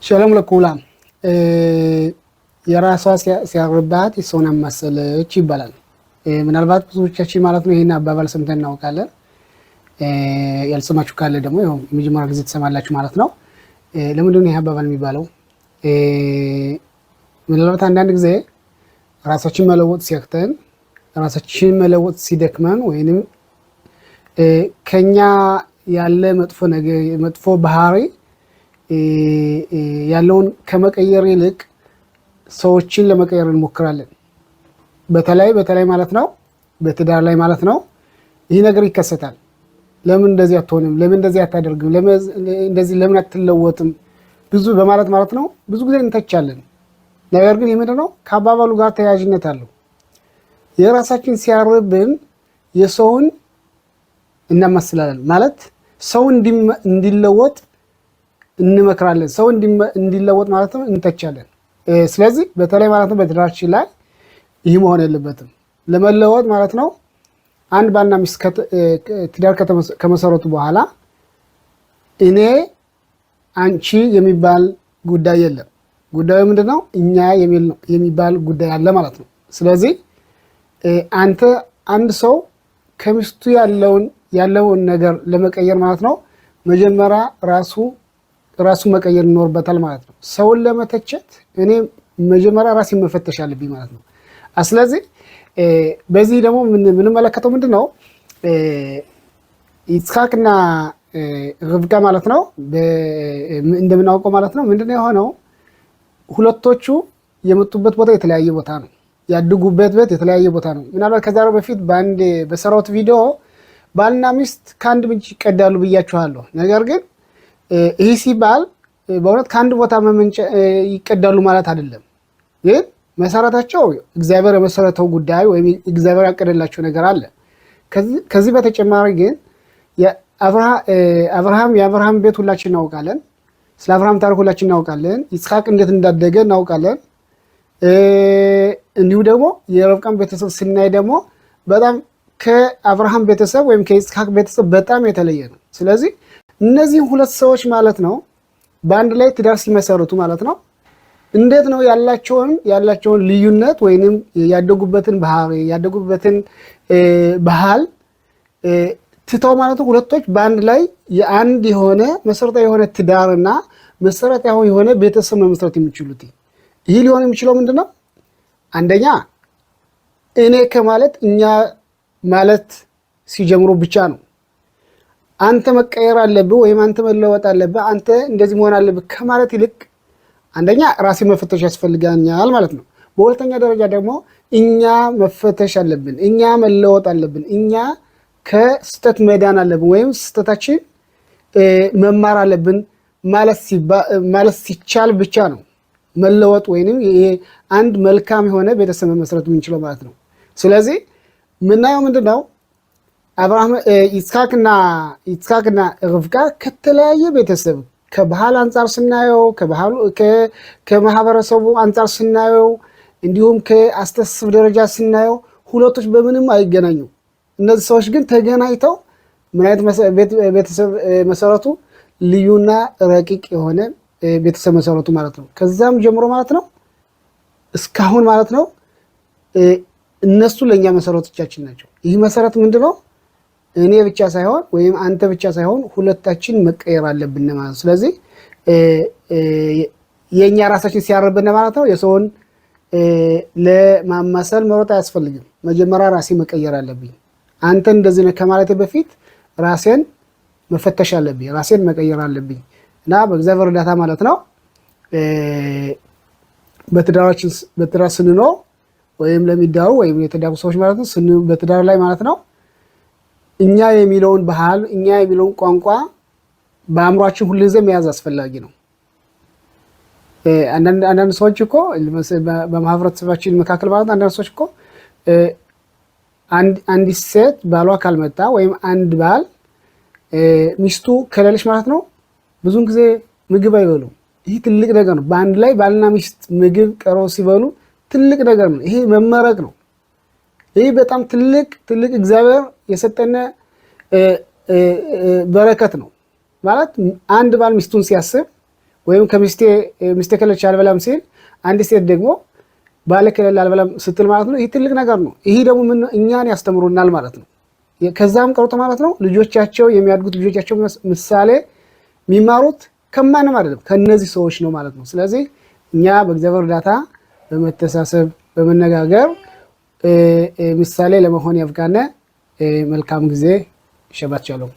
שלום לכולם። የራሷ ሲያርባት የሰውን አማሰለች ይባላል። ምናልባት ብዙዎቻችን ማለት ነው ይህን አባባል ሰምተን እናውቃለን። ያልሰማችሁ ካለ ደግሞ ይኸው የመጀመሪያ ጊዜ ትሰማላችሁ ማለት ነው። ለምንድን ነው ይህ አባባል የሚባለው? ምናልባት አንዳንድ ጊዜ ራሳችን መለወጥ ሲያቅተን፣ ራሳችን መለወጥ ሲደክመን ወይንም ከኛ ያለ መጥፎ ነገር፣ መጥፎ ባህሪ ያለውን ከመቀየር ይልቅ ሰዎችን ለመቀየር እንሞክራለን። በተለይ በተለይ ማለት ነው በትዳር ላይ ማለት ነው ይህ ነገር ይከሰታል። ለምን እንደዚህ አትሆንም? ለምን እንደዚህ አታደርግም? እንደዚህ ለምን አትለወጥም? ብዙ በማለት ማለት ነው ብዙ ጊዜ እንተቻለን። ነገር ግን ይህ ምንድን ነው ከአባባሉ ጋር ተያያዥነት አለው። የራሳችን ሲያርብን የሰውን እናመስላለን፣ ማለት ሰው እንዲለወጥ እንመክራለን። ሰው እንዲለወጥ ማለት ነው እንተቻለን። ስለዚህ በተለይ ማለት ነው በትዳራችን ላይ ይህ መሆን የለበትም። ለመለወጥ ማለት ነው አንድ ባልና ሚስት ትዳር ከመሰረቱ በኋላ እኔ አንቺ የሚባል ጉዳይ የለም። ጉዳዩ ምንድን ነው? እኛ የሚባል ጉዳይ አለ ማለት ነው። ስለዚህ አንተ አንድ ሰው ከሚስቱ ያለውን ነገር ለመቀየር ማለት ነው መጀመሪያ ራሱ መቀየር ይኖርበታል ማለት ነው። ሰውን ለመተቸት እኔ መጀመሪያ ራሴን መፈተሽ አለብኝ ማለት ነው። ስለዚህ በዚህ ደግሞ የምንመለከተው ምንድን ነው? ይስሐቅና ርብቃ ማለት ነው እንደምናውቀው ማለት ነው ምንድን ነው የሆነው? ሁለቶቹ የመጡበት ቦታ የተለያየ ቦታ ነው። ያደጉበት ቤት የተለያየ ቦታ ነው። ምናልባት ከዛ በፊት በአንድ በሰራሁት ቪዲዮ ባልና ሚስት ከአንድ ምንጭ ይቀዳሉ ብያችኋለሁ። ነገር ግን ይህ ሲባል በእውነት ከአንድ ቦታ መመንጨ ይቀዳሉ ማለት አይደለም። ግን መሰረታቸው እግዚአብሔር የመሰረተው ጉዳይ ወይም እግዚአብሔር ያቀደላቸው ነገር አለ። ከዚህ በተጨማሪ ግን አብርሃም የአብርሃም ቤት ሁላችን እናውቃለን። ስለ አብርሃም ታሪክ ሁላችን እናውቃለን። ይስሐቅ እንዴት እንዳደገ እናውቃለን። እንዲሁ ደግሞ የርብቃን ቤተሰብ ስናይ ደግሞ በጣም ከአብርሃም ቤተሰብ ወይም ከይስሐቅ ቤተሰብ በጣም የተለየ ነው። ስለዚህ እነዚህ ሁለት ሰዎች ማለት ነው በአንድ ላይ ትዳር ሲመሰርቱ ማለት ነው እንዴት ነው ያላቸውን ልዩነት ወይንም ያደጉበትን ባህሪ፣ ያደጉበትን ባህል ትተው ማለት ነው ሁለቶች በአንድ ላይ የአንድ የሆነ መሰረታዊ የሆነ ትዳርና መሰረታዊ የሆነ ቤተሰብ መመስረት የሚችሉት? ይህ ሊሆን የሚችለው ምንድን ነው? አንደኛ እኔ ከማለት እኛ ማለት ሲጀምሩ ብቻ ነው። አንተ መቀየር አለብህ ወይም አንተ መለወጥ አለብህ፣ አንተ እንደዚህ መሆን አለብህ ከማለት ይልቅ አንደኛ ራሴ መፈተሽ ያስፈልጋኛል ማለት ነው። በሁለተኛ ደረጃ ደግሞ እኛ መፈተሽ አለብን፣ እኛ መለወጥ አለብን፣ እኛ ከስህተት መዳን አለብን ወይም ስህተታችን መማር አለብን ማለት ሲቻል ብቻ ነው መለወጥ ወይንም ይሄ አንድ መልካም የሆነ ቤተሰብ መመስረት የምንችለው ማለት ነው። ስለዚህ የምናየው ምንድን ነው? አብርሃም ይስሐቅና ርብቃ ከተለያየ ቤተሰብ፣ ከባህል አንጻር ስናየው፣ ከማህበረሰቡ አንጻር ስናየው፣ እንዲሁም ከአስተሳሰብ ደረጃ ስናየው ሁለቶች በምንም አይገናኙም። እነዚህ ሰዎች ግን ተገናኝተው ምን አይነት ቤተሰብ መሰረቱ? ልዩና ረቂቅ የሆነ ቤተሰብ መሰረቱ ማለት ነው። ከዛም ጀምሮ ማለት ነው እስካሁን ማለት ነው እነሱ ለእኛ መሰረቶቻችን ናቸው። ይህ መሰረት ምንድን ነው? እኔ ብቻ ሳይሆን ወይም አንተ ብቻ ሳይሆን ሁለታችን መቀየር አለብን ማለት ነው። ስለዚህ የእኛ ራሳችን ሲያርብን ማለት ነው የሰውን ለማማሰል መሮጥ አያስፈልግም። መጀመሪያ ራሴ መቀየር አለብኝ። አንተ እንደዚህ ነህ ከማለቴ በፊት ራሴን መፈተሽ አለብኝ፣ ራሴን መቀየር አለብኝ እና በእግዚአብሔር እርዳታ ማለት ነው በትዳራችን በትዳር ስንኖር ወይም ለሚዳሩ ወይም የተዳሩ ሰዎች ማለት ነው በትዳር ላይ ማለት ነው እኛ የሚለውን ባህል፣ እኛ የሚለውን ቋንቋ በአእምሯችን ሁልጊዜ መያዝ አስፈላጊ ነው። አንዳንድ ሰዎች እኮ በማህበረሰባችን መካከል ማለት ነው አንዳንድ ሰዎች እኮ አንዲት ሴት ባሏ ካልመጣ ወይም አንድ ባል ሚስቱ ከሌለች ማለት ነው ብዙውን ጊዜ ምግብ አይበሉም። ይህ ትልቅ ነገር ነው። በአንድ ላይ ባልና ሚስት ምግብ ቀርበው ሲበሉ ትልቅ ነገር ነው። ይሄ መመረቅ ነው። ይህ በጣም ትልቅ ትልቅ እግዚአብሔር የሰጠን በረከት ነው። ማለት አንድ ባል ሚስቱን ሲያስብ ወይም ከሚስቴ ሚስቴ ከሌለች አልበላም ሲል፣ አንዲት ሴት ደግሞ ባሌ ከሌለ አልበላም ስትል ማለት ነው። ይህ ትልቅ ነገር ነው። ይህ ደግሞ ምን እኛን ያስተምሩናል ማለት ነው። ከዛም ቀርቶ ማለት ነው ልጆቻቸው የሚያድጉት ልጆቻቸው ምሳሌ የሚማሩት ከማንም አይደለም፣ ከነዚህ ሰዎች ነው ማለት ነው። ስለዚህ እኛ በእግዚአብሔር እርዳታ በመተሳሰብ፣ በመነጋገር ምሳሌ ለመሆን ያብቃነ። መልካም ጊዜ። שבת שלום።